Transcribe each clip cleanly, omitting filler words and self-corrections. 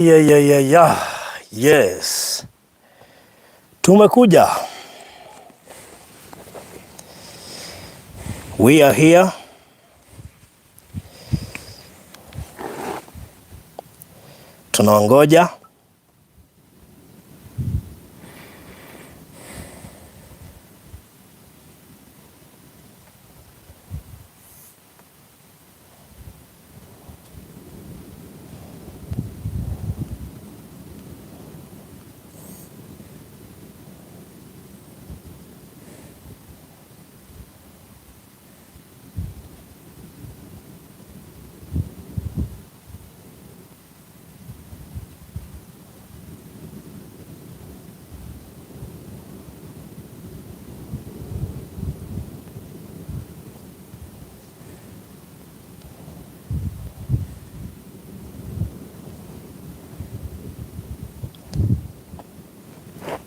Yeah. Yes. Tumekuja. We are here. Tunaongoja.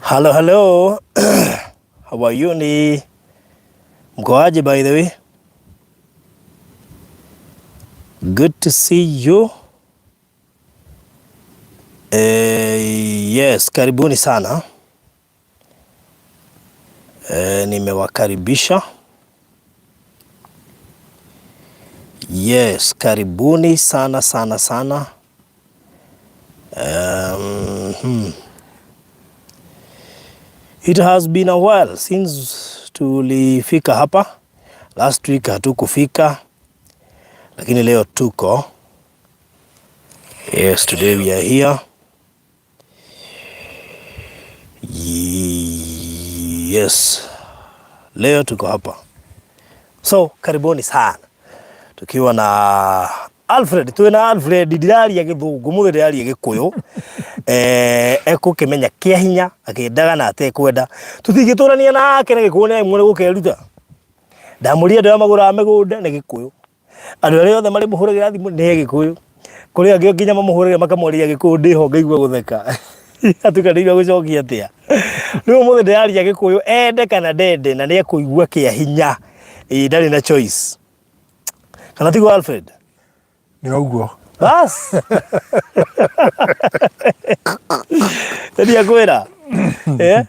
Hello, hello. How are you? Ni mko aje by the way? Good to see you. Yes, karibuni sana. Nimewakaribisha. Yes, karibuni sana sana sana. It has been a while since tulifika hapa. Last week hatukufika, lakini leo tuko. Yes, today we are here. Yes, leo tuko hapa. So karibuni sana tukiwa na Alfred, tuwe na Alfred ndiraria githungu muthi ndiraria gikuyu ekukimenya kia hinya akiendaga na atekwenda tutingĩtũrania nake na gĩkũyũ nĩ amwe gũkeruta ndamũria andũ arĩa magũraga mĩgũnda nĩ gĩkũyũ andũ arĩa othe marĩmũhũragĩra thimũ nĩ gĩkũyũ kũrĩ angĩ nginya mamũhũragĩra makamwarĩria gĩkũyũ ndĩho ngaigua gũtheka atukanĩirwo gũcokia atĩa rĩu ũmũthĩ ndĩraria gĩkũyũ ende kana ndende na nĩ ekũigua kĩa hinya. Ĩĩ ndarĩ na choice kana tiguo Alfred? Nĩ ũguo. Bas. Ndia kwĩra. Eh?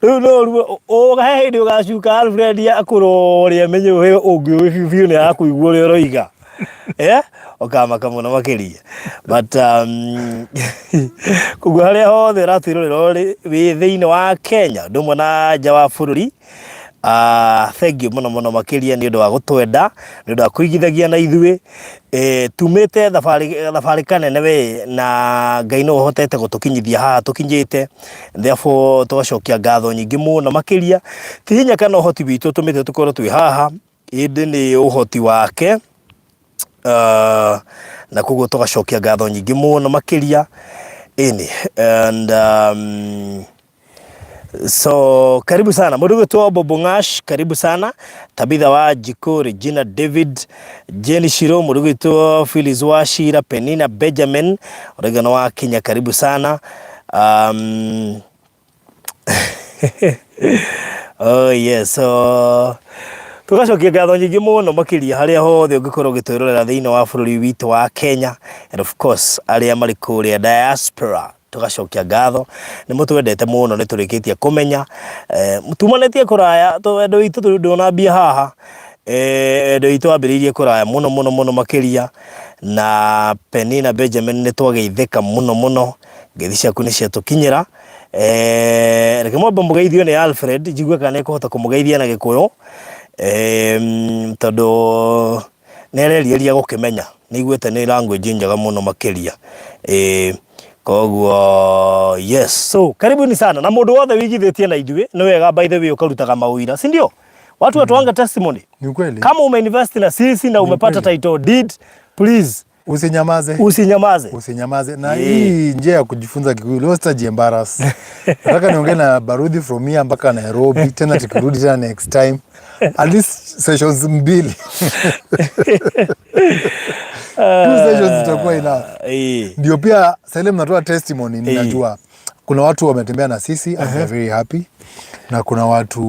Rĩu no ruo ũgahe hĩndĩ ũgacuka Alfred akũrore amenye we ũngĩ biũ biũ nĩ arakũigua ũrĩa ũroiga. Eh? Ũkamaka mũno makĩria. But koguo harĩa hothe ũratwĩrorera ũrĩ wĩ thĩinĩ wa Kenya ũndũ ũmwe na nja wa bũrũri. Thank you mũno mũno makĩria nĩ ũndũ wa gũtwenda nĩ ũndũ wa kũigithagia na ithuĩ. Tumĩte thabarĩ thabarĩ kanene we na Ngai nĩwe ũhotete gũtũkinyithia haha tũkinyĩte, therefore tũgacokia ngatho nyingĩ mũno makĩria. Ti hinya kana ũhoti witũ ũtũmĩte tũkorwo twĩ haha, ĩndĩ nĩ ũhoti wake. Na koguo tũgacokia ngatho nyingĩ mũno makĩria. Ĩni and so karibu sana mũndũ gwĩtwo Bobo Ng'ash, karibu sana Tabitha wa Jiko, Regina David, Jenny Shiro, mũndũ gwĩtwo Phyllis Wachira, Penina Benjamin ũrĩa wa Kenya, karibu sana. Oh yes, so tugacokia ngatho nyingĩ mũno makĩria harĩa hothe ũngĩkorwo ũgĩtwĩrorera thĩinĩ wa bũrũri witũ wa Kenya and of course arĩa marĩ kũrĩa diaspora, tugacokia ngatho nĩ mũtwendete mũno nĩ tũrĩkĩtie kũmenya tumanĩtie kũraya wendo witũ ndũnambia haha. Wendo witũ wambĩrĩirie kũraya mũno mũno mũno makĩria na Penina Benjamin nĩ twageithĩka mũno mũno ngeithi ciaku nĩ ciatũkinyĩra. Reke mwambe mũgeithio nĩ Alfred njigue kana nĩ ekũhota kũmũgeithia na gĩkũyũ tondũ nĩ arerieria gũkĩmenya nĩ iguĩte nĩ language njega mũno makĩria. Koguo yes, so karibuni sana na mũndũ wothe wigithĩtie na ithuĩ nĩ wega by the way ũkarutaga mawĩra, si ndio? Watu watoanga testimony. Ni kweli. Kama umeinvest na sisi na umepata title deed, please Usinyamaze. Usinyamaze. Usinyamaze. Na hii njia ya kujifunza Kikuyu leo sitaji-embarrass. Nataka niongee na Barudhi from here mpaka Nairobi, tena tukirudi tena next time. At least sessions mbili. Two sessions zitakuwa enough. Ndio pia sasa ile mnatoa testimony ninajua kuna watu wametembea na sisi and they are very happy. Na kuna watu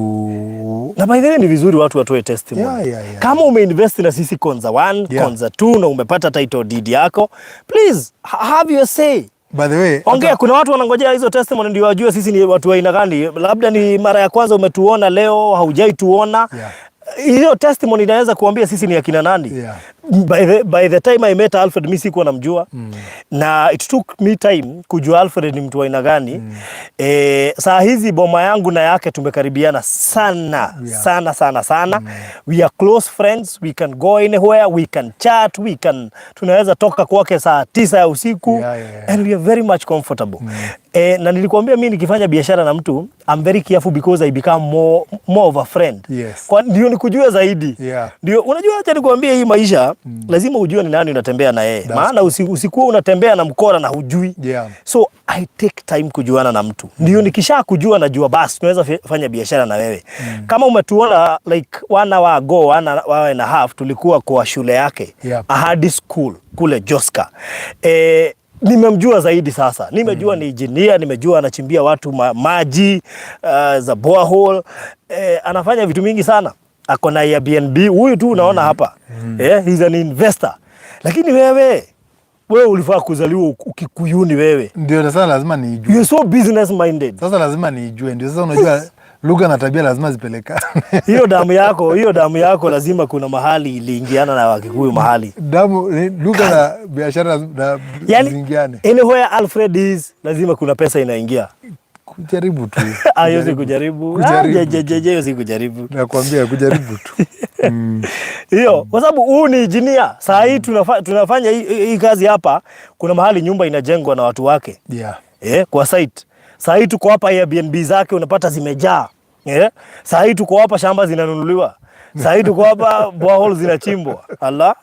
Na by the way ni vizuri watu watoe testimony. Kama umeinvest na sisi Konza 1, Konza 2 na umepata title deed yako, please have your say. By the way, Ongea, kuna watu wanangojea hizo testimony ndio wajue sisi ni watu wa aina gani. Labda ni mara ya kwanza umetuona leo, haujai tuona. Hiyo testimony inaweza kuambia sisi ni akina nani. By the time I met Alfred, mi sikuwa namjua na it took me time kujua Alfred ni mtu wa aina gani. Saa hizi boma yangu na yake tumekaribiana sana, sana sana sana. We are close friends, we can go anywhere, we can chat, we can tunaweza toka kwake saa 9 ya usiku and we are very much comfortable. Na nilikuambia mi nikifanya biashara na mtu, I'm very careful because I become more of a friend. Kwa ndio nikujue zaidi. Ndio unajua, acha nikwambie, hii maisha lazima ujue ni nani unatembea na yeye. Maana usikuwa unatembea na mkora na hujui. So I take time kujuana na mtu. Ndio nikisha kujua najua basi tunaweza fanya biashara na wewe. Kama umetuona like one hour ago, one hour and a half, tulikuwa kwa shule yake. Ahadi School kule Joska. Nimemjua zaidi sasa. Nimejua ni engineer, nimejua anachimbia watu maji za borehole. Anafanya vitu mingi sana. Ako na Airbnb. Huyu tu unaona hapa. He's an investor. Lakini wewe ulifaa kuzaliwa Ukikuyuni wewe. Ndio sasa lazima niijue. You're so business minded. Sasa lazima niijue. Ndio sasa unajua lugha na tabia lazima zipelekane. Hiyo damu yako lazima kuna mahali iliingiana na Wakikuyu mahali. Damu, lugha na biashara na Yani, ziingiane. anywhere Alfred is, lazima kuna pesa inaingia. Kujaribu tu. Ah, hiyo si kujaribu. Kujaribu. Ah, je, je, je, hiyo si kujaribu. Nakwambia kujaribu tu. Hiyo kwa sababu huu ni engineer. Saa hii tunafanya hii kazi hapa, kuna mahali nyumba inajengwa na watu wake. Kwa site. Saa hii tuko hapa, Airbnb zake unapata zimejaa. Saa hii tuko hapa, shamba zinanunuliwa. Saa hii tuko hapa, borehole zinachimbwa. Allah.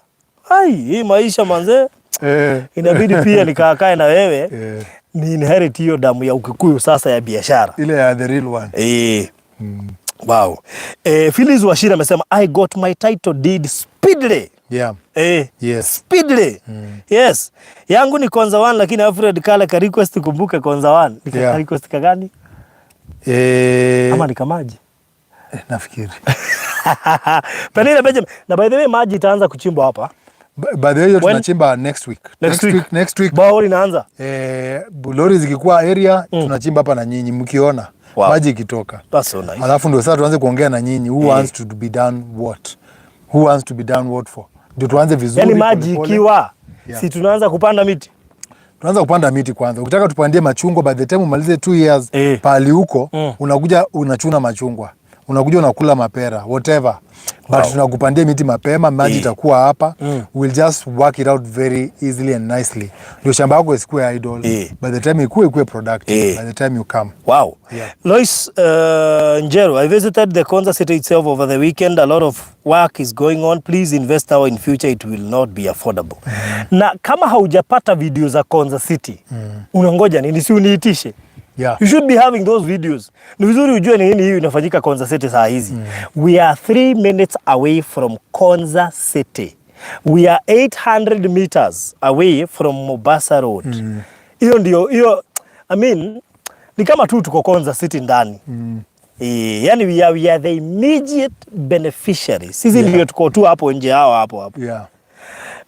Ai, hii maisha manze. Inabidi pia nikaakae na wewe ni inherit hiyo damu ya Ukikuyu sasa ya biashara. Ile ya the real one. Wow. Phyllis Wachira amesema, "I got my title deed speedily." Speedily. Yes. Yangu ni Konza One, lakini Alfred kale ka request, kumbuke Konza One. Ni ka request kagani? Ama ni kamaji? Nafikiri. Penina Benjamin. Na by the way, maji itaanza kuchimbwa hapa. By the way, hiyo tunachimba next week. Next week. Next week. Borehole inaanza. Lori zikikuwa area, tunachimba hapa na nyinyi mkiona maji ikitoka. That's so nice. Alafu ndio sasa tuanze kuongea na nyinyi, who wants to be done what? Who wants to be done what for? Ndio tuanze vizuri. Yaani maji pole pole. ikiwa, si tunaanza kupanda miti? Tunaanza kupanda miti kwanza. Ukitaka tupandie machungwa, by the time umalize 2 years pahali huko, unakuja unachuna machungwa, unakuja unakula mapera, whatever. But tunakupandia miti mapema, maji itakuwa hapa. We'll just work it out very easily and nicely. Ndio shamba yako isikuwe idle. By the time ikue productive. By the time you come. Wow. Yeah. Lois Njero, "I visited the Konza City itself over the weekend. A lot of work is going on. Please invest now, in future it will not be affordable." Na kama haujapata video za Konza City, unangoja nini? Si uniitishe? Yeah. You should be having those videos. Ni vizuri ujue ni nini hiyo inafanyika Konza City saa hizi. We are 3 minutes away from Konza City. We are 800 meters away from Mombasa Road. Hiyo ndio hiyo, I mean, ni kama tu tuko Konza City ndani. Yani we are the immediate beneficiaries. Sisi ndio tuko tu hapo nje, hao hapo hapo.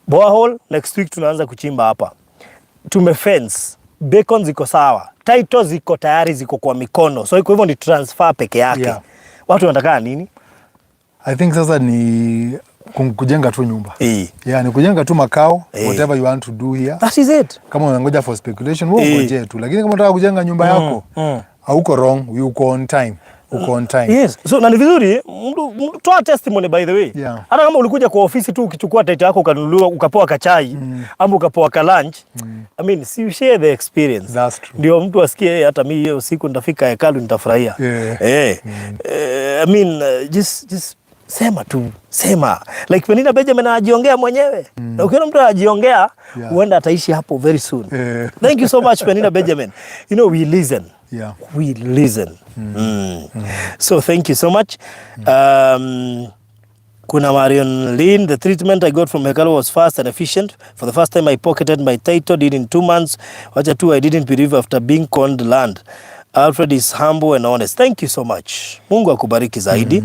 Borehole next week tunaanza kuchimba hapa. Tume fence, beacon ziko sawa, title ziko tayari, ziko kwa mikono, so kwa hivyo ni transfer peke yake. Watu wanataka nini? I think sasa ni kujenga tu nyumba. Yeah, ni kujenga tu makao, whatever you want to do here. That is it. Kama unangoja for speculation, wewe ungojee tu. Lakini kama unataka kujenga nyumba yako, hauko wrong, uko on time. Uko on time. Yes. So na ni vizuri mtu toa testimony, by the way. Hata kama ulikuja kwa ofisi tu ukichukua title yako, ukanunuliwa, ukapewa kachai ama ukapewa ka lunch. I mean, si you share the experience. That's true. Ndio mtu asikie, "Eh, hata mimi hiyo siku nitafika hekalu nitafurahia." I mean, just sema tu, sema. Like Penina Benjamin anajiongea mwenyewe. Na ukiona mtu anajiongea, huenda ataishi hapo very soon. Thank you so much, Penina Benjamin. You know we listen. We listen. So thank you so much. Kuna Marion Lynn, "The treatment I got from Hekalu was fast and efficient. For the first time I pocketed my title deed in 2 months. Wacha tu, I didn't believe after being conned land. Alfred is humble and honest. Thank you so much. Mungu akubariki zaidi.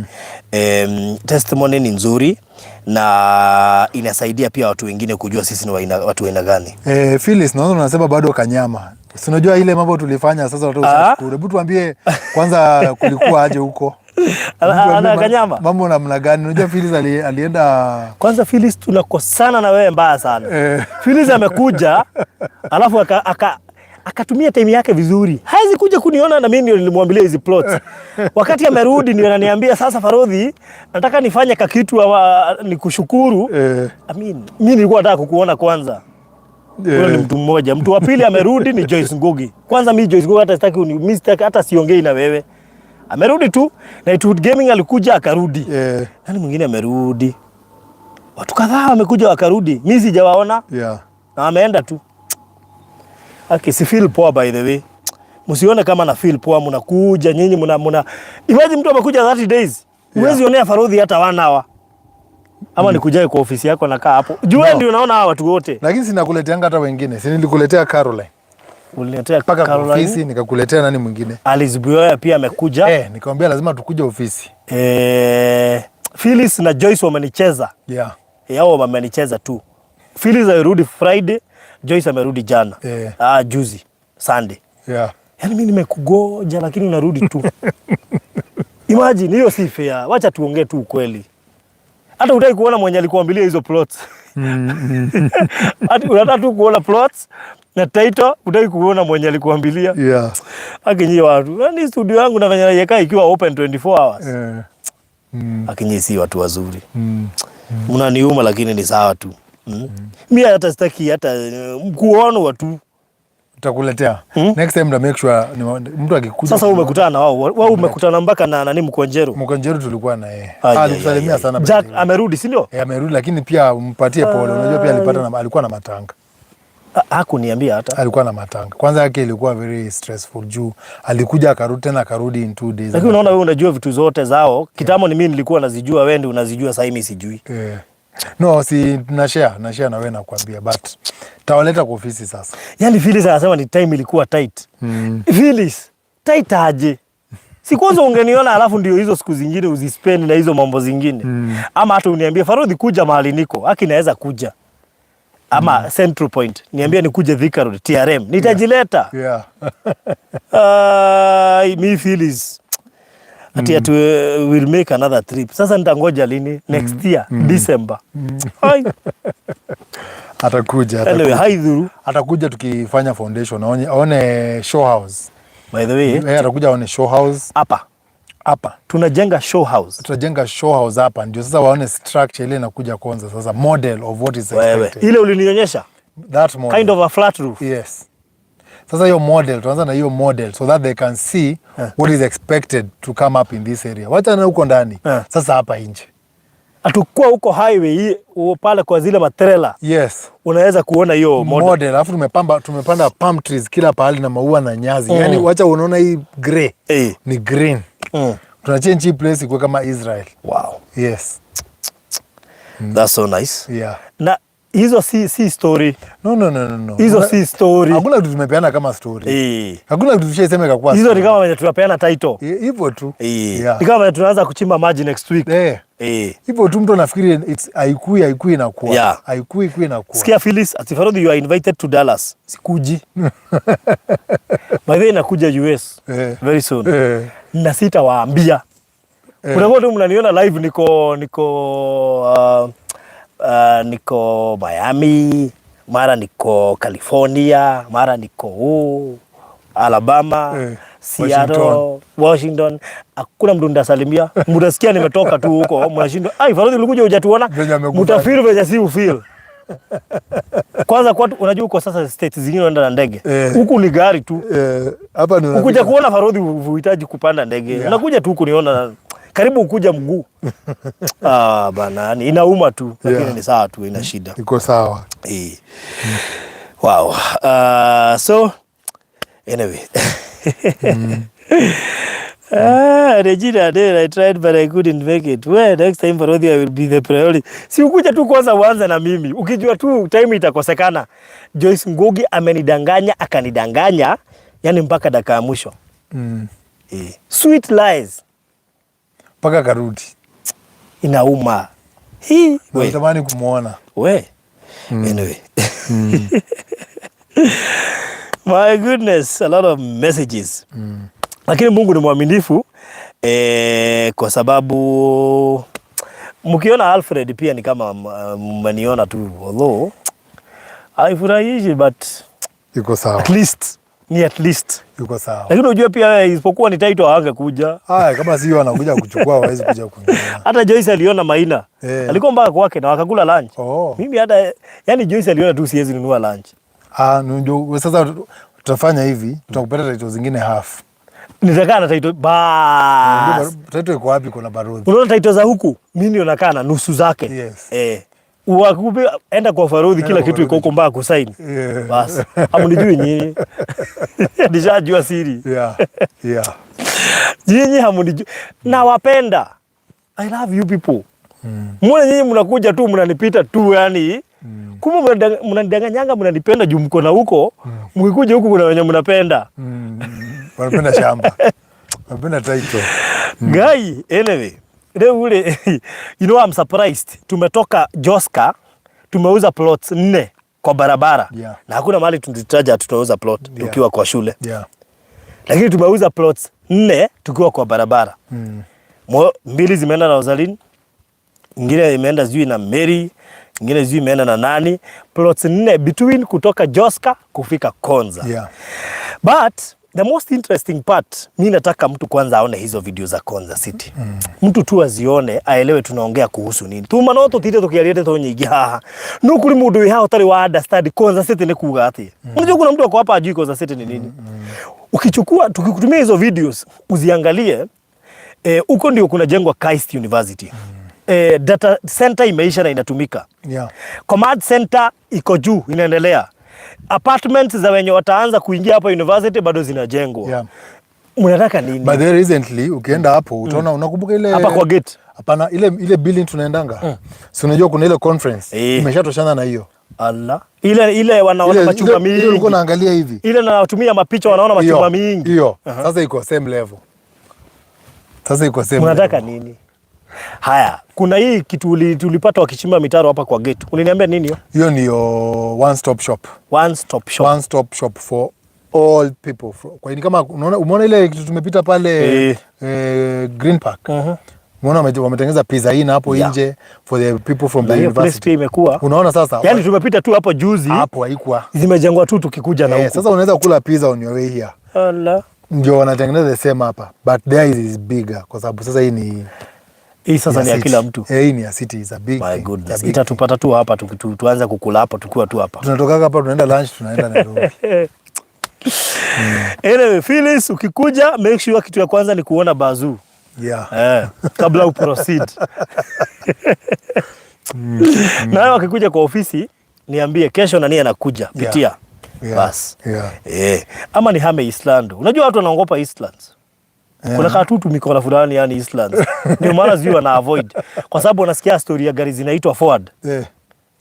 Testimony ni nzuri na inasaidia pia watu wengine kujua sisi ni watu wa aina gani. Eh, Phyllis, naona unasema bado kanyama. Si unajua ile mambo tulifanya sasa watu ushashukuru. Hebu tuambie kwanza kulikuwa aje huko? Hebu tuambie Ana kanyama? Mambo namna gani? Unajua Phyllis alienda Kwanza Phyllis, tunakosana na wewe mbaya sana. Phyllis amekuja alafu akatumia time yake vizuri. Hawezi kuja kuniona na mimi ndio nilimwambilia hizi plots. Wakati amerudi ndio ananiambia sasa, Farodhi, nataka nifanye kakitu ama nikushukuru. I mean, mimi nilikuwa nataka kukuona kwanza. Huyo ni mtu mmoja. Mtu wa pili amerudi ni Joyce Ngugi. Kwanza mimi Joyce Ngugi hata sitaki mimi sitaki hata siongei na wewe. Amerudi tu na Nightwood Gaming alikuja akarudi. Nani mwingine amerudi? Watu kadhaa wamekuja wakarudi. Mimi sijawaona na wameenda tu. Okay, si feel poa by the way. Msione kama na feel poa, mnakuja nyinyi mna imagine mtu amekuja 30 days. Huwezi onea Farodhi hata 1 hour. Ama nikujae kwa ofisi yako nakaa hapo. Jua No. ndio unaona hawa watu wote. Lakini sinakuleteanga hata wengine. Si nilikuletea Caroline Uliniletea mpaka kwa Caroline. ofisi, nikakuletea nani mwingine? Alice Buyoya pia amekuja. Eh, nikamwambia lazima tukuje ofisi. Phyllis na Joyce wamenicheza. Yao wamenicheza tu. Phyllis amerudi Friday, Joyce amerudi jana. Ah, juzi Sunday. Yaani mimi nimekugoja lakini unarudi tu. Imagine hiyo si fair. Wacha tuongee tu ukweli. Hata hutaki kuona mwenye alikuambilia hizo plots. Hata unataka tu kuona plots na title, hutaki kuona mwenye alikuambilia. Aki nyinyi watu. Yaani studio yangu na venye naiweka ikiwa open 24 hours. Aki nyinyi si watu wazuri. Mnaniuma lakini ni sawa tu. Mi hata sitaki hata kuonwa tu. Tutakuletea. Next time na make sure mtu akikuja. Sasa wewe umekutana na wao. Wao umekutana mpaka na nani Mkonjeru. Mkonjeru tulikuwa na yeye. Ai, ai, Alikusalimia ai, ai. sana by Jack the way. amerudi, si ndio? Eh, amerudi lakini pia umpatie pole. Unajua pia alikuwa na matanga. Hakuniambia hata. Alikuwa na matanga. Kwanza yake ilikuwa very stressful juu alikuja akarudi tena akarudi in 2 days. Lakini unaona wewe unajua vitu zote zao. Kitambo ni mimi nilikuwa nazijua, wewe ndio unazijua, sasa mimi sijui. Eh. No, si na share na wewe nakwambia, but tawaleta kwa ofisi sasa. Yaani Phyllis anasema ni time ilikuwa tight. Phyllis, tight aje? Si kwanza ungeniona alafu ndio hizo siku zingine uzispend na hizo mambo zingine. Ama hata uniambie Farodhi kuja mahali niko, haki naweza kuja. Ama Central Point, niambie nikuje Thika Road TRM, nitajileta. Mi Phyllis. Ati ati we'll make another trip. Sasa nitangoja lini? Next year, December. Ai. Atakuja, Anyway, atakuja. haidhuru. Atakuja tukifanya foundation aone show house. By the way, Eh, atakuja aone show house hapa hapa. Tunajenga show house. Tutajenga show house hapa ndio sasa waone structure ile inakuja kwanza sasa model of what is Wewe, expected. ile ulinionyesha That model. kind of a flat roof. Yes. Sasa hiyo model tuanza na hiyo model so that they can see what is expected to come up in this area. Wacha na huko ndani. Sasa hapa nje. Atakuwa huko highway hii pale kwa zile matrela unaweza kuona hiyo model. Model alafu tumepanda palm trees kila pahali na maua na nyasi. Yaani wacha unaona hii grey ni green. Tuna change hii place ikuwe kama Israel. Yes. That's so nice. Na hizo si story. No, no, no, no, no. Hizo si story. Hakuna kitu tumepeana kama story. Hakuna kitu tushaisema ikakuwa Hizo ni story. kama wenye tunapeana title. Hivyo tu. Yeah. Ni kama wenye tunaanza kuchimba maji next week. Hivyo tu mtu anafikiri it's haikui inakuwa. Haikui inakuwa. Sikia Phyllis, ati Farodhi you are invited to Dallas. Sikuji. By the way nakuja US very soon. Na sitawaambia. Mtakuwa tu mnaniona live niko Miami, mara niko California, mara niko Alabama, Seattle, Washington. Washington. Hakuna mtu ndasalimia. Mtasikia nimetoka tu huko, mnashindwa. Ai, Farodhi ulikuja hujatuona? Venye amekufanya. Mtafeel venye si ufeel. Kwanza kwa unajua uko sasa states zingine unaenda na ndege. Huku ni gari tu. Eh, hapa ni Ukuja kuona Farodhi huhitaji kupanda ndege. Unakuja tu kuniona karibu ukuja mguu. Ah, bana, yani inauma tu lakini ni sawa tu, ina shida. Iko sawa. Eh. Wow. So anyway. Ah, Regina, then I tried but I couldn't make it. Well, next time Farodhi I will be the priority. Si ukuja tu kwanza uanze na mimi. Ukijua tu time itakosekana. Joyce Ngugi amenidanganya, akanidanganya, yani mpaka dakika ya mwisho. Eh. Sweet lies. Mpaka karudi. Inauma. Hii we. Natamani kumuona. We. Anyway. My goodness, a lot of messages. Lakini Mungu ni mwaminifu, kwa sababu mkiona Alfred pia ni kama mmeniona tu, although haifurahishi, but Yuko sawa. At least ni at least. Yuko sawa. Lakini unajua pia wewe, isipokuwa ni title hawangekuja. Haya, kama sio wanakuja kuchukua, hawezi kuja kuingia. Hata Joyce aliona Maina. Eh. Alikuwa mpaka kwake na wakakula lunch. Oh. Mimi hata, yani, Joyce aliona tu siwezi nunua lunch. Ah, ndio sasa tutafanya hivi, tutakupata title zingine half. Nitakaa na title bas. Ndio, title iko wapi? Kuna Barodhi. Unaona title za huku, mimi ndio nakaa na nusu zake. Yes. Eh. Wakupe, enda kwa Farodhi, kila kwa kitu iko huko mpaka kusaini. Yeah. Bas. Hamnijui nyinyi. Nishajua siri. Nyinyi hamnijui. Nawapenda. I love you people. Mbona nyinyi mnakuja tu mnanipita tu, yani? Kumbe mnanidanganyanga mnanipenda juu mko na huko. Mkikuja huku kuna wenye mnapenda. Wanapenda shamba. Wanapenda title. Guy, anyway. Leo ule, I'm surprised. Tumetoka Joska, tumeuza plots nne kwa barabara. Yeah. Na hakuna mahali tulitaja tutauza plot tukiwa kwa shule. Lakini tumeuza plots nne tukiwa kwa barabara. Mbili zimeenda na Rosaline, ingine imeenda sijui na Mary, ingine sijui imeenda na nani. Plots nne between kutoka Joska kufika Konza. But the most interesting part, mi nataka mtu kwanza aone hizo video za Konza City. Mtu tu azione aelewe tunaongea kuhusu nini. Tuma no tutire tukiaria to nyingi haha. No kuri mundu wi haha utari wa understand Konza City ni kuga atia. Unajua kuna mtu ako hapa ajui Konza City ni nini. Ukichukua, tukikutumia hizo videos uziangalie, huko ndio kunajengwa KAIST University. Data center imeisha na inatumika. Yeah. Command center iko juu inaendelea. Apartments za wenye wataanza kuingia hapa university bado zinajengwa. Yeah. Mnataka nini? But then recently ukienda hapo utaona, unakumbuka ile Hapa kwa gate. Hapana, ile building tunaendanga. Si unajua kuna ile conference Eh. imeshatoshana na hiyo. Allah. Ile wanaona machuma Ile mingi. ulikuwa unaangalia hivi. Ile natumia mapicha wanaona machuma Hiyo, mingi. hiyo. Sasa iko same level. Sasa iko same Mnataka level. nini? Haya, kuna hii kitu tulipata wakichimba mitaro hapa kwa gate. Uliniambia nini hiyo? Hiyo ni your one stop shop. One stop shop. One stop shop for all people. Kwa ni kama unaona, umeona ile kitu tumepita pale, Eh. Green Park. Umeona wametengeneza Pizza Inn hapo nje for the people from Na the hiyo place university. pia imekuwa. Unaona sasa? Yaani tumepita tu hapo juzi, Hapo haikuwa. zimejengwa tu tukikuja na Eh, huku. sasa unaweza kula pizza on your way here. Allah. Ndio wanatengeneza the same hapa, but theirs is bigger kwa sababu sasa hii ni Hii sasa ni ya city. kila mtu. Eh, hii ni ya city, is a big My thing. goodness. It's a big thing. Itatupata tu hapa tuanze kukula hapo tukiwa tu hapa. Tunatoka hapa tunaenda lunch, tunaenda Nairobi. Anyway, Phyllis, ukikuja make sure kitu ya kwanza ni kuona bazuu. Yeah. Eh, kabla uproceed. Nawe wakikuja kwa ofisi niambie kesho nani anakuja, pitia. Yeah. Bas. Yeah. Eh, ama nihame Eastland. Unajua watu wanaogopa Eastlands. Kuna kaa tu tumikona fulani, yani Eastlands. Ndio maana sijui wana avoid. Kwa sababu wanasikia story ya gari zinaitwa Ford. Eh.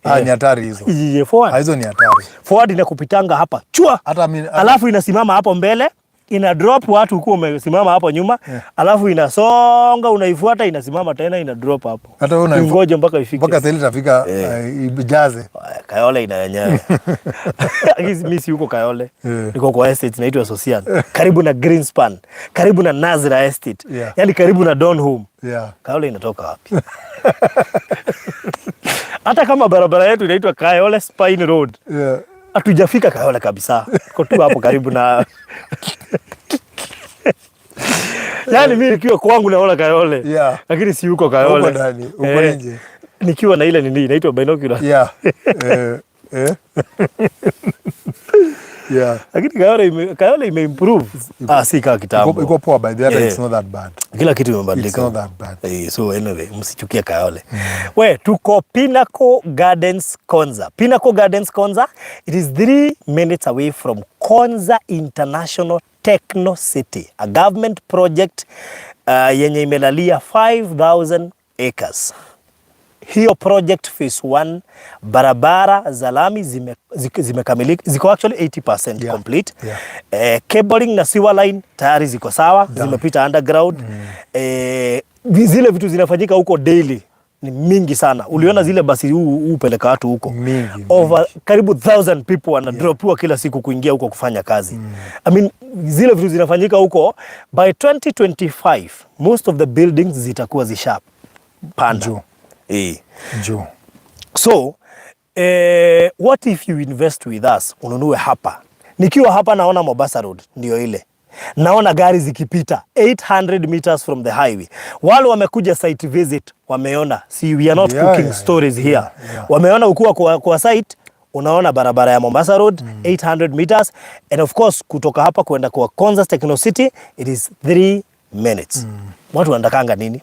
Ah, ni hatari hizo. Iye, Ford. Ah, hizo ni hatari. Ford inakupitanga hapa. Chua. Hata mimi Alafu inasimama hapo mbele, ina drop watu huku umesimama hapo nyuma, alafu inasonga, unaifuata, inasimama tena, ina drop hapo. Hata wewe Ungoje mpaka ifike. Mpaka sasa itafika, ijaze. Aya, Kayole ina yenyewe. Lakini mimi si huko Kayole. Yeah. Niko kwa estate inaitwa Sosian. Karibu na Greenspan, karibu na Nazra Estate. Yeah. Yaani karibu na Donholm. Yeah. Kayole inatoka wapi? Hata kama barabara yetu inaitwa Kayole Spine Road. Yeah. Hatujafika Kayole kabisa. Tuko tu hapo karibu na. Yaani mimi nikiwa kwangu naona Kayole. Yeah. Lakini si huko Kayole. Uko ndani, uko nje. Nikiwa na ile nini inaitwa binocular. Yeah. Eh. Yeah. Lakini Kayole imeimprove. Ah, si kama kitambo. Iko poa by the way, Eh. it's not that bad. Kila kitu imebadilika. It's not that bad. Eh, so anyway, msichukie Kayole. We, tuko Pinnacle Gardens Konza. Pinnacle Gardens Konza, it is 3 minutes away from Konza International Techno City, a government project yenye imelalia 5000 acres. Hiyo project phase 1, barabara za lami zimekamilika, ziko actually 80% complete. Cabling na sewer line tayari ziko sawa, zimepita underground. Zile vitu zinafanyika huko daily ni mingi sana. Uliona zile basi huu hupeleka watu huko? Mingi. Over karibu 1000 people wanadropiwa kila siku kuingia huko kufanya kazi. I mean, zile vitu zinafanyika huko, by 2025 most of the buildings zitakuwa zishapanda. Juu. Juu. So what if you invest with us, ununue hapa? Nikiwa hapa naona Mombasa Road ndio ile, naona gari zikipita 800 meters from the highway. Wale wamekuja site visit wameona, see, we are not cooking stories here. Wameona ukiwa kwa site unaona barabara ya Mombasa Road, 800 meters, and of course kutoka hapa kwenda kwa Konza Techno City it is 3 minutes. Watu wanatakanga nini?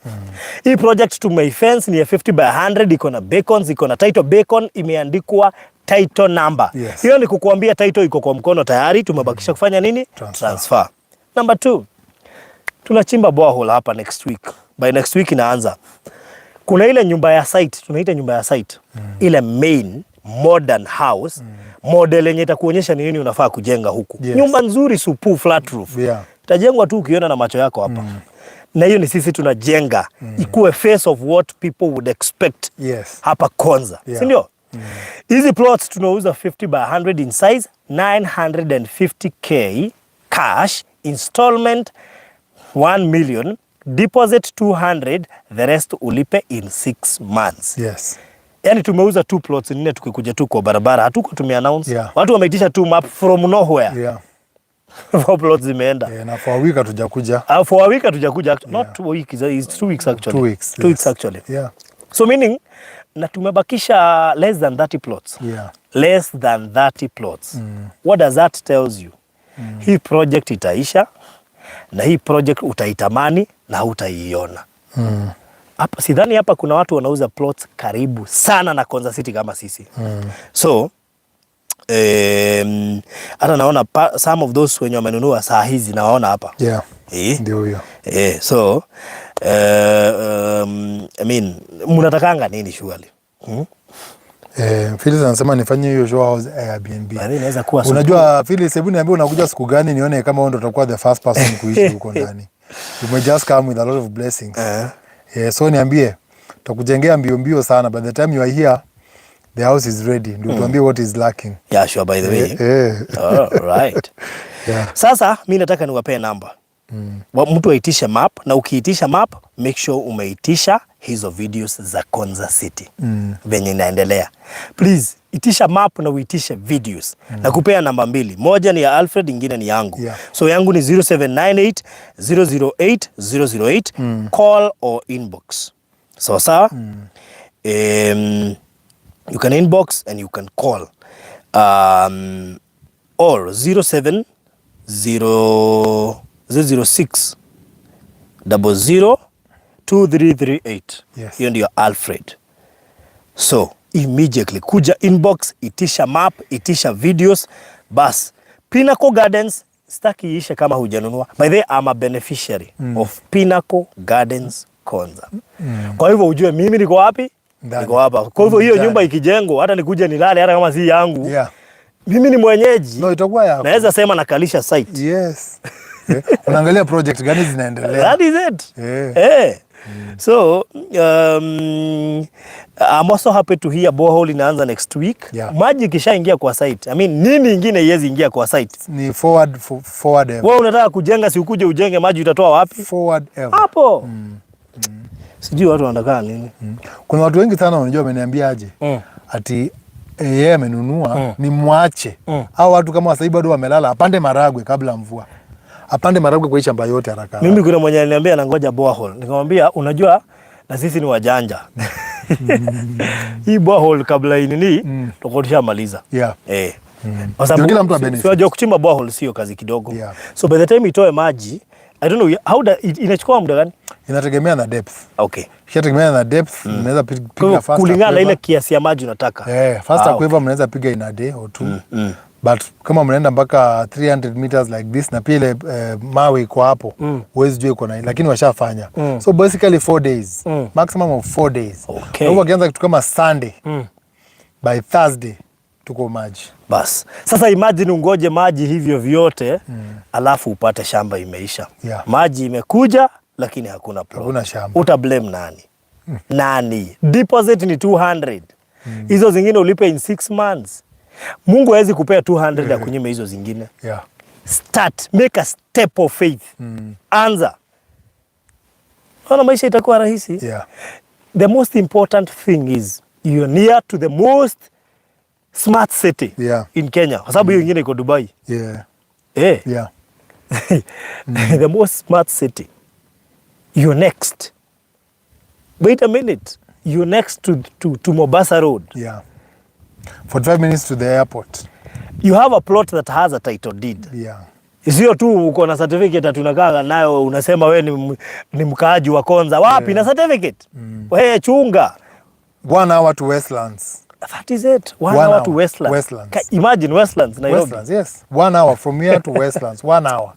Hii project tumeifence, ni ya 50 by 100, iko na beacons, iko na title beacon imeandikwa title number. Hiyo ni kukuambia title iko kwa mkono tayari, tumebakisha kufanya nini? Transfer. Transfer. Number two, tunachimba borehole hapa next week. By next week inaanza. Kuna ile nyumba ya site, tunaita nyumba ya site. Ile main modern house, model yenye itakuonyesha ni nini unafaa kujenga huku. Nyumba nzuri supu, flat roof. Itajengwa tu ukiona na macho yako hapa. Na hiyo ni sisi tunajenga ikuwe face of what people would expect hapa Konza. Si ndio? Hizi plots tunauza 50 by 100 in size, 950K cash, installment 1 million, deposit 200, the rest ulipe in 6 months. Yani tumeuza two plots nne tukikuja tu kwa barabara, hatuko tumeannounce. Watu wameitisha tu map from nowhere. Four plots zimeenda. Yeah, na for a week hatujakuja. For a week hatujakuja, not 2 weeks, it's 2 weeks actually. 2 weeks. 2 weeks actually. So meaning na tumebakisha less than 30 plots. Less than 30 plots. What does that tells you? Hii project itaisha na hii project utaitamani na hutaiona. Hapa sidhani hapa kuna watu wanauza plots karibu sana na Konza City kama sisi. So hata naona some of those wenye wamenunua saa hizi nawaona hapa. Ndio huyo. So I mean, mnatakanga nini surely? Hmm? Phyllis anasema nifanye hiyo show house Airbnb. By inaweza kuwa Unajua Phyllis, hebu niambie unakuja siku gani nione kama wewe ndo utakuwa the first person kuishi huko ndani. You may just come with a lot of blessings. Yeah, so niambie, tutakujengea mbio mbio sana. By the time you are here, the house is ready. Ndio tuambie what is lacking. Yeah, sure, by the way. All right. Sasa mi nataka niwapee namba. Mtu aitishe map, na ukiitisha map make sure umeitisha hizo videos za Konza City venye inaendelea. Please itisha map na uitishe videos. Na kupea namba mbili, moja ni ya Alfred, ingine ni yangu. So yangu ni 0798 008 008, call or inbox. Sawa sawa? You can inbox and you can call or 07 0 006 00 2338. Hiyo ndio Alfred. So immediately kuja inbox, itisha map, itisha videos, bas. Pinnacle Gardens sitaki iishe kama hujanunua. By the way, I'm a beneficiary of Pinnacle Gardens Konza. Kwa hivyo ujue mimi niko wapi? Ndani. Niko hapa. Kwa hivyo hiyo Ndani. nyumba ikijengwa, hata nikuje nilale, hata kama si yangu, mimi ni mwenyeji. No, itakuwa yako. Naweza sema nakalisha site. Yes. Unaangalia project gani zinaendelea. That is it. So I'm also happy to hear borehole inaanza next week. Maji ikishaingia kwa site. I mean, nini ingine iwezi ingia kwa site? Ni forward, forward ever. Wewe unataka kujenga, si ukuje ujenge, maji utatoa wapi? Forward ever. Hapo. Sijui watu wanataka nini. Kuna watu wengi sana wanajua wameniambia aje ati yeye amenunua ni mwache au watu kama sasa hivi bado wamelala, apande maragwe kabla mvua, apande maragwe kwa hii shamba yote haraka haraka. Mimi kuna mwenye aliniambia anangoja borehole. Nikamwambia unajua na sisi ni wajanja. Hii borehole kabla inini tutakuwa tushamaliza. Kwa sababu Ndio kila mtu abenefit. si unajua kuchimba borehole sio kazi kidogo. So by the time itoe maji, I don't know how inachukua muda gani? Inategemea na depth. Ikishategemea na depth, mnaweza Kwa piga hivyo fast kulingana na quiver. ile kiasi ya maji unataka. Eh, fast Ah, quiver mnaweza piga in a day or two. But kama mnaenda mpaka 300 meters like this na pia ile mawe iko hapo, huwezi jua iko na, lakini washafanya. So basically 4 days, maximum of 4 days. Kwa hivyo wakianza kitu kama Sunday, by Thursday tuko maji. Bas. Sasa imagine ungoje maji hivyo vyote, alafu upate shamba imeisha. Maji imekuja lakini hakuna plot. Hakuna shamba. Uta blame nani? Nani? Deposit ni 200. Hizo zingine ulipe in 6 months. Mungu hawezi kupea 200 ya kunyima hizo zingine. Start, make a step of faith. Anza. Ona maisha itakuwa rahisi. The most important thing is you're near to the most smart city in Kenya, kwa sababu hiyo ingine iko Dubai. The most smart city. You're next. Wait a minute. You're next to Mombasa Road. Yeah. 45 minutes to the airport. You have a plot that has a title deed. Sio tu uko na certificate ati unakaa nayo unasema we ni mkaaji wa Konza. Wapi na certificate? We chunga. 1 hour to Westlands. That is it. One One hour to hour. Westlands. Westlands. Imagine Westlands, Nairobi. Westlands, yes. 1 hour from here to Westlands. 1 hour.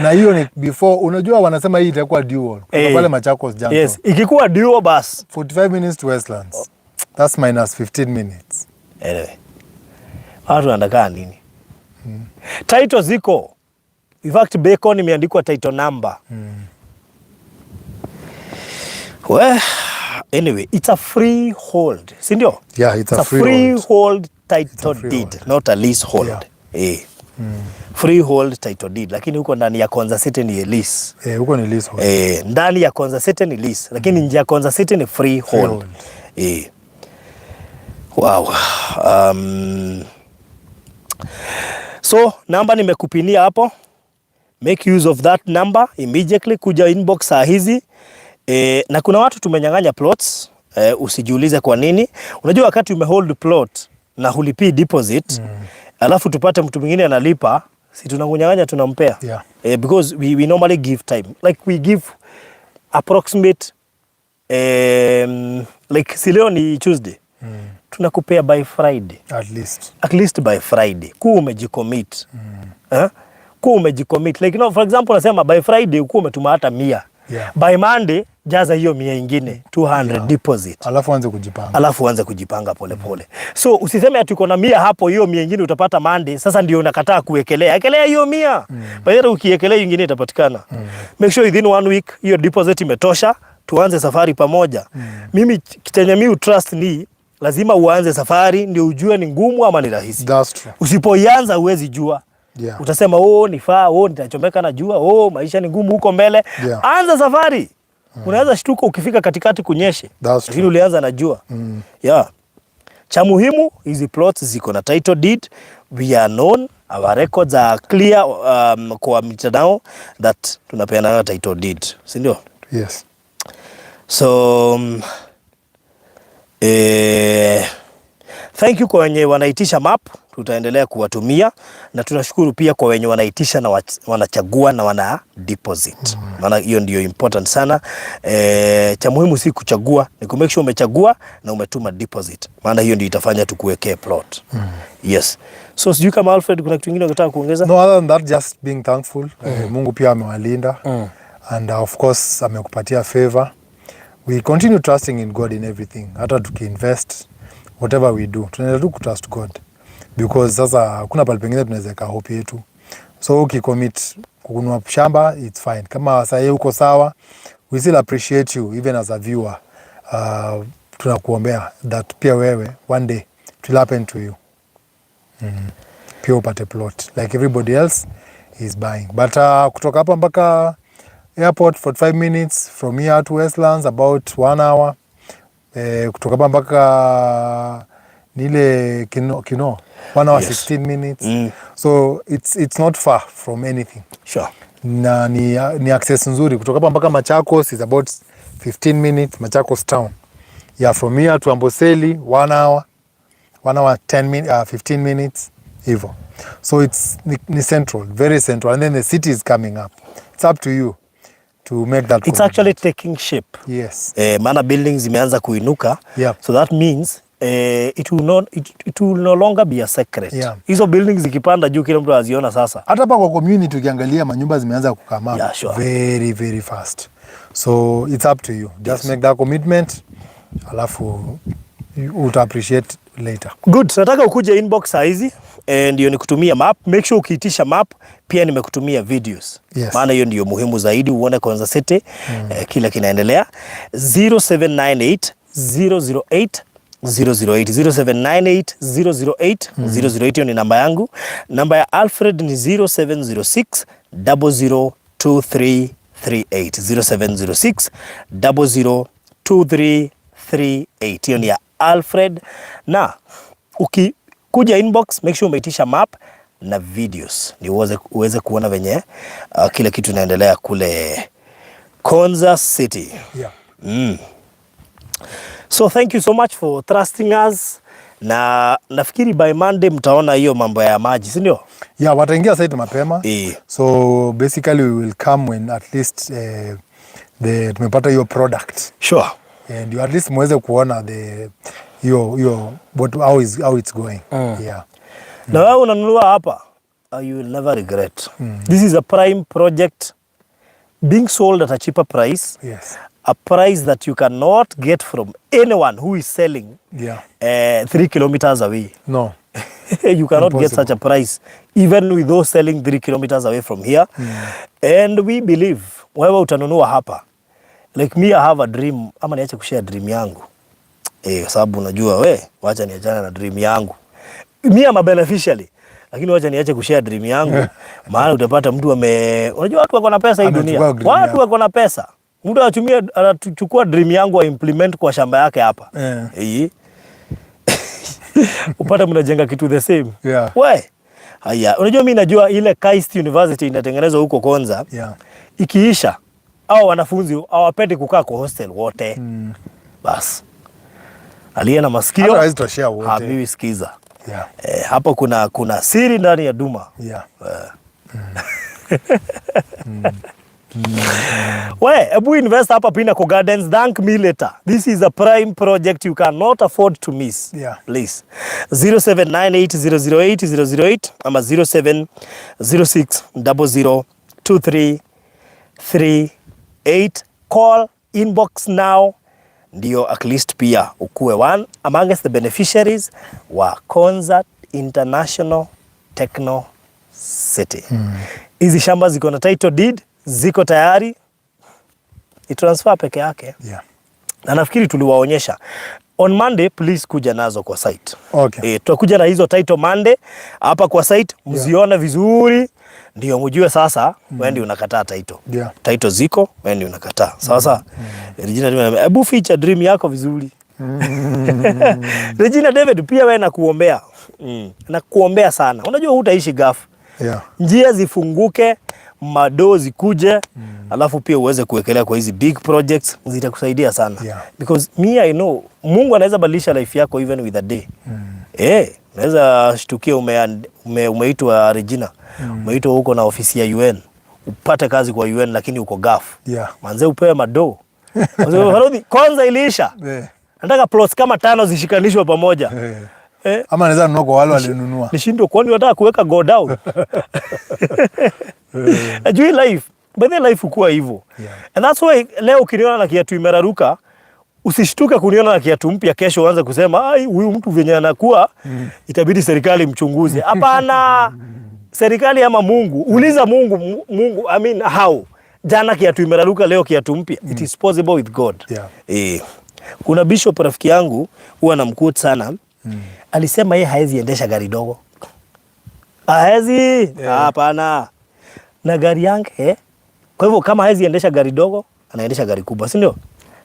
Na hiyo ni before, unajua wanasema hii itakuwa dual. Kuna pale Machakos Junction. Yes, ikikuwa duo bas. 45 minutes to Westlands. That's minus 15 minutes. Anyway. Watu wanataka nini? Title ziko. In fact, Bacon imeandikwa title number. Well, anyway, it's a freehold, si ndio? Yeah, it's a freehold freehold. Title It's a deed, freehold. not a leasehold. Freehold title deed, lakini huko ndani ya Konza City ni lease. Eh, huko ni leasehold. Ndani ya Konza City ni lease, lakini nje ya Konza City ni freehold. Freehold. Wow. So namba nimekupinia hapo, make use of that number immediately, kuja inbox saa hizi. Na kuna watu tumenyang'anya plots. Usijiulize kwa nini. Unajua wakati umehold plot na hulipii deposit, alafu tupate mtu mwingine analipa, si tunakunyang'anya tunampea? Yeah. Because we normally give time, like we give approximate, like si leo ni Tuesday, tunakupea by Friday. At least. At least by Friday kuwa umejicommit. Eh? Kuwa umejicommit, like for example nasema by Friday ukuwa umetuma hata 100. By Monday jaza hiyo 100 ingine, 200 deposit. Alafu anze kujipanga. Alafu uanze kujipanga polepole. So usiseme ati uko na 100 hapo, hiyo 100 ingine utapata Monday, sasa ndio unakataa kuwekelea. Ekelea hiyo 100. By the way, ukiekelea hiyo ingine itapatikana. Make sure within one week hiyo deposit imetosha, tuanze safari pamoja. Mimi chenye mi trust ni lazima uanze safari ndio ujue ni ngumu ama ni rahisi. That's true. Usipoianza huwezi jua. Utasema, "Oh, nifaa, oh, nitachomeka na jua, oh, maisha ni ngumu huko mbele." Anza safari. Unaweza shtuka ukifika katikati kunyeshe. That's Lakini true. ulianza na jua. Yeah. Cha muhimu, hizi plots ziko na title deed. We are known, our records are clear kwa mitandao that tunapeana title deed. Si ndio? Yes. So thank you kwa wenye wanaitisha map, tutaendelea kuwatumia na tunashukuru pia kwa wenye wanaitisha na wanachagua na wana deposit. Maana hiyo ndio important sana. Cha muhimu si kuchagua, ni ku make sure umechagua na umetuma deposit. Maana hiyo ndio itafanya tukuwekee plot. Yes. So sijui kama Alfred kuna kitu kingine unataka kuongeza? No, other than that, just being thankful. Mungu pia amewalinda and of course amekupatia favor. We continue trusting in God in everything. Hata tukiinvest, whatever we do, tunaenda tu kutrust God because sasa hakuna pale pengine tunaweza weka hope yetu. So ukicommit kununua shamba, it's fine. Kama saa hii uko sawa, we still appreciate you even as a viewer. Tunakuombea that pia wewe one day it will happen to you, pia upate plot like everybody else is buying. But kutoka hapa mpaka airport, 45 minutes. From here to Westlands, about one hour. Kutoka hapa mpaka nile Kino, 1 hour 16 minutes. So it's not far from anything na ni access nzuri. Kutoka hapa mpaka Machakos is about 15 minutes, Machakos town. Yeah, from here to Amboseli, 1 hour, 1 hour 10 15 minutes hivo. So it's ni central, very central, and then the city is coming up. It's up to you to make that It's commitment. Actually taking shape. Yes. Maana buildings zimeanza kuinuka. So that means It will no longer be a secret. Hizo buildings zikipanda juu, kila mtu aziona sasa. Hata hapa kwa community ukiangalia, manyumba zimeanza kukama very, very fast. So it's up to you. Just make that commitment, alafu uta appreciate later. Good. Nataka ukuje inbox saa hizi, ndio nikutumia map. Make sure ukiitisha map pia nimekutumia videos. Maana hiyo ndio muhimu zaidi, uone Konza City, kile kinaendelea. 0798 008 008, 0798 008 008, hiyo ni namba yangu. Namba ya Alfred ni 0706 002338, 0706 002338, hiyo ni ya Alfred. Na ukikuja inbox, make sure umeitisha map na videos ni uweze kuona venye kile kitu inaendelea kule Konza City. So thank you so much for trusting us, na nafikiri by Monday mtaona hiyo mambo ya maji, si ndio? Yeah, wataingia site mapema. So basically we will come when at least the tumepata hiyo product and you at least muweze kuona the hiyo hiyo what how it's going. Yeah. Na wewe unanunua hapa, you will never regret. This is a prime project being sold at a cheaper price, a price that you cannot get from anyone who is selling 3 kilometers away. No. You cannot get Impossible. Such a price even with those selling 3 kilometers away from here. And we believe wewe utanunua hapa. Like me, I have a dream, ama niache kushare dream yangu, kwa sababu unajua, we wacha niachane na dream yangu. Me, am a beneficiary, lakini wacha niache kushare dream yangu, maana utapata mtu ame, unajua watu wako na pesa hii Amechukua dunia, dream watu yako. wako na pesa. Mtu anatumia, anachukua dream yangu a implement kwa shamba yake hapa. Upate mnajenga kitu the same. We haya, unajua mi najua ile KAIST University inatengenezwa huko Konza, ikiisha au wanafunzi hawapendi kukaa kwa hostel wote. Bas, aliye na masikio Hata hawezi toshea wote. Haambiwi sikiza. Hapo kuna siri ndani ya duma. We, ebu invest hapa Pinnacle Gardens, thank me later. This is a prime project you cannot afford to miss. Please. 0798008008 ama 0706002338. Call inbox now ndio at least pia ukuwe one amongst the beneficiaries wa Konza International Techno City. Hizi shamba ziko na title deed, ziko tayari, ni transfer peke yake. Na nafikiri tuliwaonyesha on Monday, please kuja nazo kwa site. Tutakuja na hizo title Monday hapa kwa site, mzione vizuri ndio mjue sasa wewe ndio unakataa title. Title ziko, wewe ndio unakataa. Sawa sawa. Regina, hebu ficha dream yako vizuri. Regina David, pia wewe nakuombea. Nakuombea sana. Unajua hutaishi gafu. Njia zifunguke, madoo zikuje, alafu pia uweze kuwekelea kwa hizi big projects, zitakusaidia sana. Because me, I know Mungu anaweza badilisha life yako even with a day. Unaweza shtukia umeitwa Regina, umeitwa huko na ofisi ya UN, upate kazi kwa UN lakini uko Gulf. Manze upewe madoo. Manze, Farodhi, kwanza iliisha. Nataka plots kama tano zishikanishwe pamoja. Ama anaweza nunua kwa wale walinunua. Nishindwe, kwani unataka kuweka godown? Najua hii life, by the life hukuwa hivyo. And that's why leo ukiniona na kiatu imeraruka, usishtuke kuniona na kiatu mpya kesho uanze kusema, "Ai, huyu mtu venye anakuwa, itabidi serikali mchunguze." Hapana. Serikali ama Mungu, uliza Mungu, Mungu, I mean, how? Jana kiatu imeraruka, leo kiatu mpya. It is possible with God. Kuna bishop rafiki yangu huwa namquote sana. Alisema yeye haezi endesha gari dogo. Haezi? Hapana. Na gari yake, eh? Kwa hivyo kama haezi endesha gari dogo, anaendesha gari kubwa, si ndio?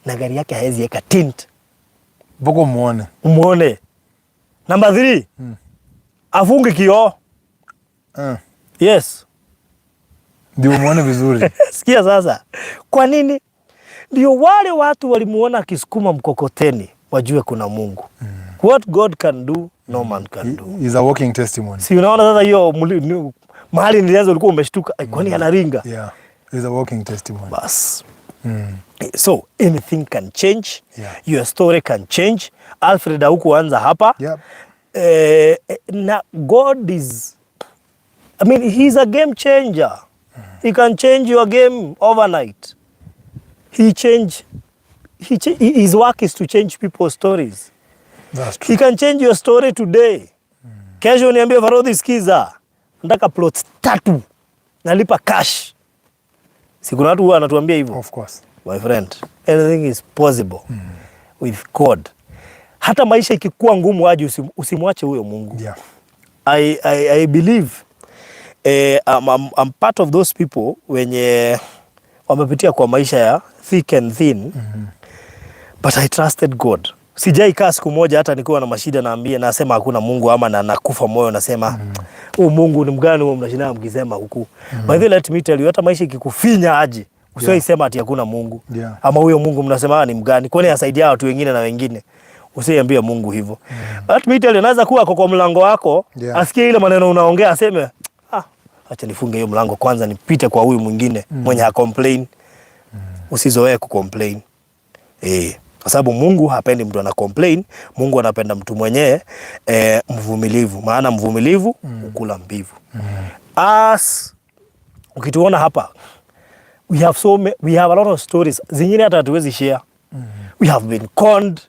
Na gari yake haezi weka tint. Mpaka umuone. Umuone. Number 3. Afunge kioo. Yes. Ndio umuone vizuri. Sikia sasa. Kwa nini? Ndio wale watu walimuona akisukuma mkokoteni wajue kuna Mungu. What God can do, no man can do. Is a walking testimony. Si unaona sasa hiyo mahali nilianza ulikuwa umeshtuka, "Ai, kwani anaringa?" Yeah. Is a walking testimony. Bas. So anything can change. Your story can change. Alfred haukuanza hapa. Na God is, I mean, he's a game changer. He can change your game overnight. He change he cha his work is to change people's stories. That's true. He can change your story today. Kesho niambie, "Farodhi, sikiza, nataka plots tatu, nalipa cash." Si kuna watu huwa anatuambia hivyo? Of course. My friend, anything is possible with God. Hata maisha ikikuwa ngumu aje, usimwache huyo Mungu. I believe I'm part of those people wenye wamepitia kwa maisha ya thick and thin, but I trusted God. Sijai kaa siku moja hata nikiwa na mashida naambia nasema hakuna Mungu ama na nakufa moyo nasema, "Huu Mungu ni mgani huo mnashinda mkisema huku?" By the way, let me tell you, hata maisha ikikufinya aje, usiwahi sema ati hakuna Mungu. Ama huyo Mungu mnasema, "Ah, ni mgani? Kwani asaidia watu wengine na wengine?" Usiambie Mungu hivyo. Let me tell you, naweza kuwa ako kwa mlango wako, asikie ile maneno unaongea aseme, "Ah, acha nifunge hiyo mlango kwanza nipite kwa huyu mwingine mwenye ha complain." Usizoee kucomplain. Kwa sababu Mungu hapendi mtu ana complain. Mungu anapenda mtu mwenyewe mvumilivu, maana mvumilivu hukula mbivu. As ukituona hapa, we have a lot of stories zingine hata hatuwezi share. We have been conned,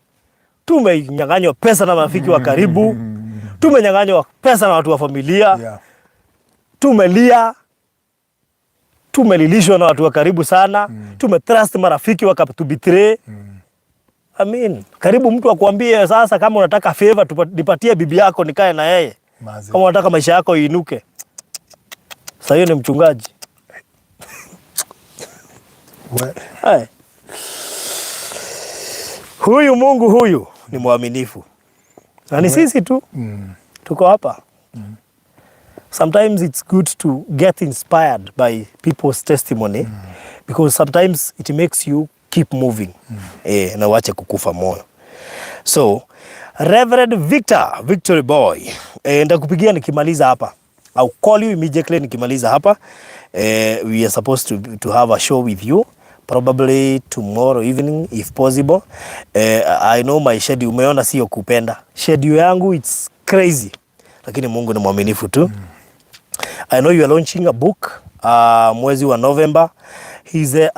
tumenyang'anywa pesa na marafiki wa karibu, tumenyang'anywa pesa na watu wa familia, tumelia, tumelilishwa na watu wa karibu sana, tumetrust marafiki wakatubetray. I mean, karibu mtu akuambie, "Sasa kama unataka favor, nipatie bibi yako nikae na yeye." Maze. Kama unataka maisha yako iinuke. Sasa hiyo ni mchungaji. Hai. Huyu Mungu huyu ni mwaminifu. Na ni sisi tu tuko hapa. Sometimes it's good to get inspired by people's testimony because sometimes it makes you keep moving na uache kukufa moyo. So Reverend Victor, Victory Boy, nitakupigia nikimaliza hapa. I'll call you immediately nikimaliza hapa. We are supposed to have a show with you probably tomorrow evening if possible. I know my schedule, umeona sio kupenda. Schedule yangu, it's crazy. Lakini Mungu ni mwaminifu tu. I know you are launching a book mwezi wa November. He's the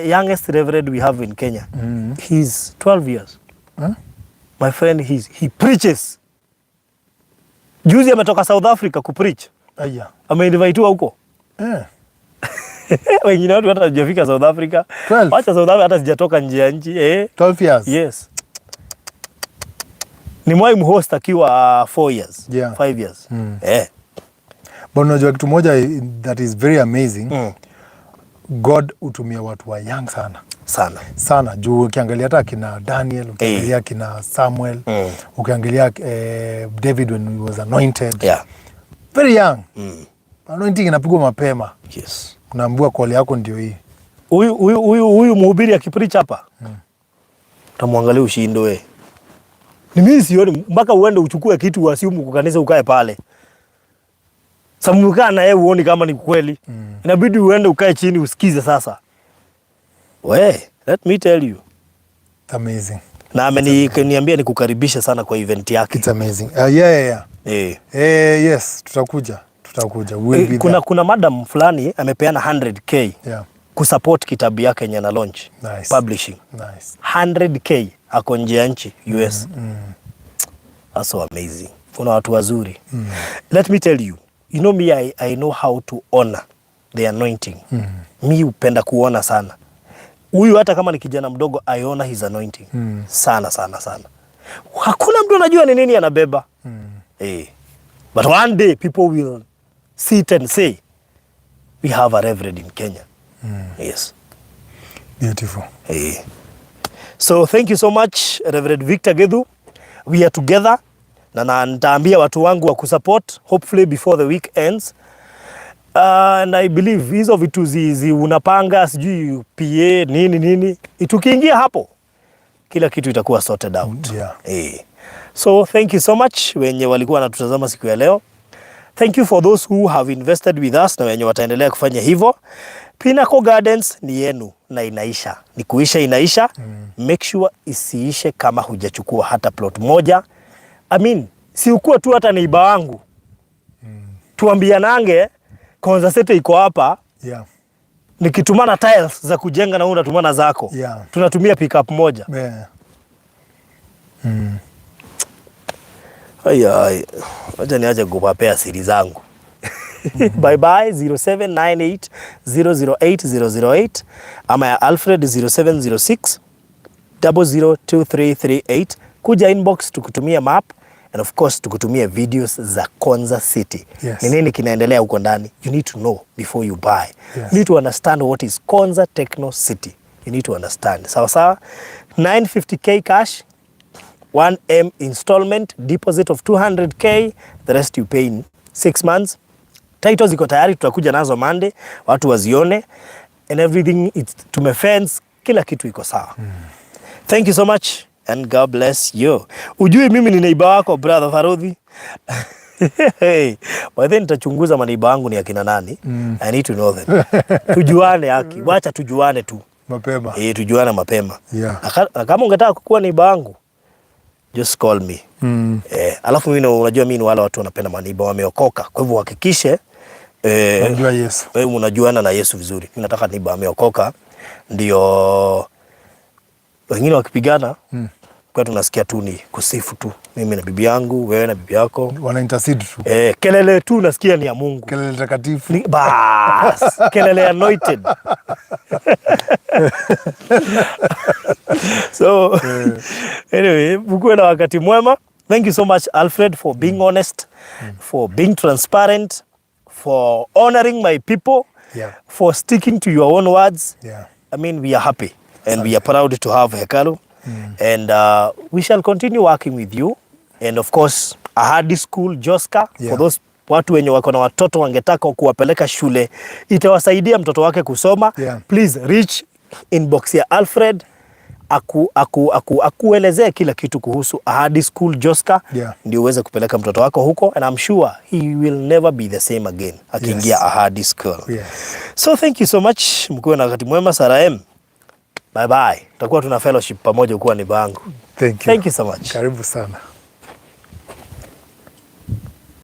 youngest reverend we have in Kenya. He's 12 years. Huh? My friend, he preaches. Juzi ametoka South Africa kupreach. Aya. Ameinvitiwa huko. Wengine watu hata hawajafika South Africa. 12. Wacha South Africa, hata sijatoka nje ya nchi. 12 years. Yes. Nimewahi mhost akiwa 4 years. 5 years. But unajua kitu moja that is very amazing? God hutumia watu wa young sana. Sana. Sana, juu ukiangalia hata akina Daniel, ukiangalia akina Samuel, ukiangalia David when he was anointed, very young. Anointing inapigwa mapema. Unaambiwa call yako ndio hii. Huyu mhubiri akipreach hapa, utamwangalia ushindwe. Ni mimi sioni mpaka uende uchukue kitu uassume kwa kanisa ukae pale. Sababu ukaa na yeye uoni kama ni kweli. Inabidi uende ukae chini usikize sasa. We, let me tell you. It's amazing. Na ameniambia nikukaribisha sana kwa event yake. It's amazing. Yeah. Yes, tutakuja. Tutakuja. We'll be Kuna, there. kuna madam fulani amepeana 100K kusupport kitabu yake yenye na launch Nice. publishing. Nice. 100K, ako nje ya nchi, US. That's so amazing. Kuna watu wazuri. Let me tell you, you know me, I know how to honor the anointing. Mi hupenda kuona sana. Huyu hata kama ni kijana mdogo, I honor his anointing. Sana sana sana. Hakuna mtu anajua ni nini anabeba. But one day people will sit and say, "We have a reverend in Kenya." Yes. Beautiful. So thank you so much, Reverend Victor Gethu. We are together na nitaambia watu wangu wa kusupport hopefully before the week ends. And I believe hizo vitu zi unapanga, sijui PA nini nini, tukiingia hapo kila kitu itakuwa sorted out. So thank you so much wenye walikuwa wanatutazama siku ya leo. Thank you for those who have invested with us na wenye wataendelea kufanya hivyo. Pinnacle Gardens ni yenu na inaisha, ni kuisha inaisha. Make sure isiishe kama hujachukua hata plot moja. I mean, si ukuwe tu hata neighbor wangu, tuambianange Konza City iko hapa, nikitumana tiles za kujenga na wewe unatumana zako, tunatumia pickup moja. Ai, ai. Wacha niache kuwapea siri zangu. Bye bye. 0798 008 008 ama ya Alfred 0706 002338. Kuja inbox tukutumie map and of course tukutumie videos za Konza City. Ni nini kinaendelea huko ndani? You need to know before you buy. You need to understand what is Konza Techno City. You need to understand. Sawa sawa. 950K cash, 1M installment, deposit of 200K, the rest you pay in 6 months. Titles ziko tayari, tutakuja nazo Monday, watu wazione and everything, it's tumefence, kila kitu iko sawa. Thank you so much and God bless you. Ujui mimi ni neighbor wako, brother Farudhi. Hey, by then nitachunguza maneighbor wangu ni akina nani. I need to know them. Tujuane haki, wacha tujuane tu. Mapema. Eh, tujuane mapema. Na kama ungetaka kukuwa neighbor wangu, just call me. Eh, alafu mimi unajua mimi ni wale watu wanapenda maneighbor wameokoka. Kwa hivyo hakikishe Unajua Yesu. Wewe unajuana na Yesu vizuri. Mimi nataka neighbor ameokoka ndio wengine wakipigana kwa tunasikia tu ni kusifu tu, mimi na bibi yangu, wewe na bibi yako. Wana intercede tu. Eh, kelele tu nasikia ni ya Mungu. Kelele takatifu. Ni, bas, kelele anointed. So anyway, mkuwe na wakati mwema. Thank you so much, Alfred, for being honest, for being transparent, for honoring my people, for sticking to your own words. I mean, we are happy and we are proud to have Hekalu, and we shall continue working with you and of course Ahadi School Joska, for those watu wenye wako na watoto wangetaka kuwapeleka shule itawasaidia mtoto wake kusoma. Please reach inbox ya Alfred akuelezee kila kitu kuhusu Ahadi School Joska, ndio uweze kupeleka mtoto wako huko, and I'm sure he will never be the same again akiingia Ahadi School. So thank you so much, mkuwe na wakati mwema. Sarah M. Bye bye. Tutakuwa tuna fellowship pamoja ukuwa ni bangu. Thank you. Thank you so much. Karibu sana.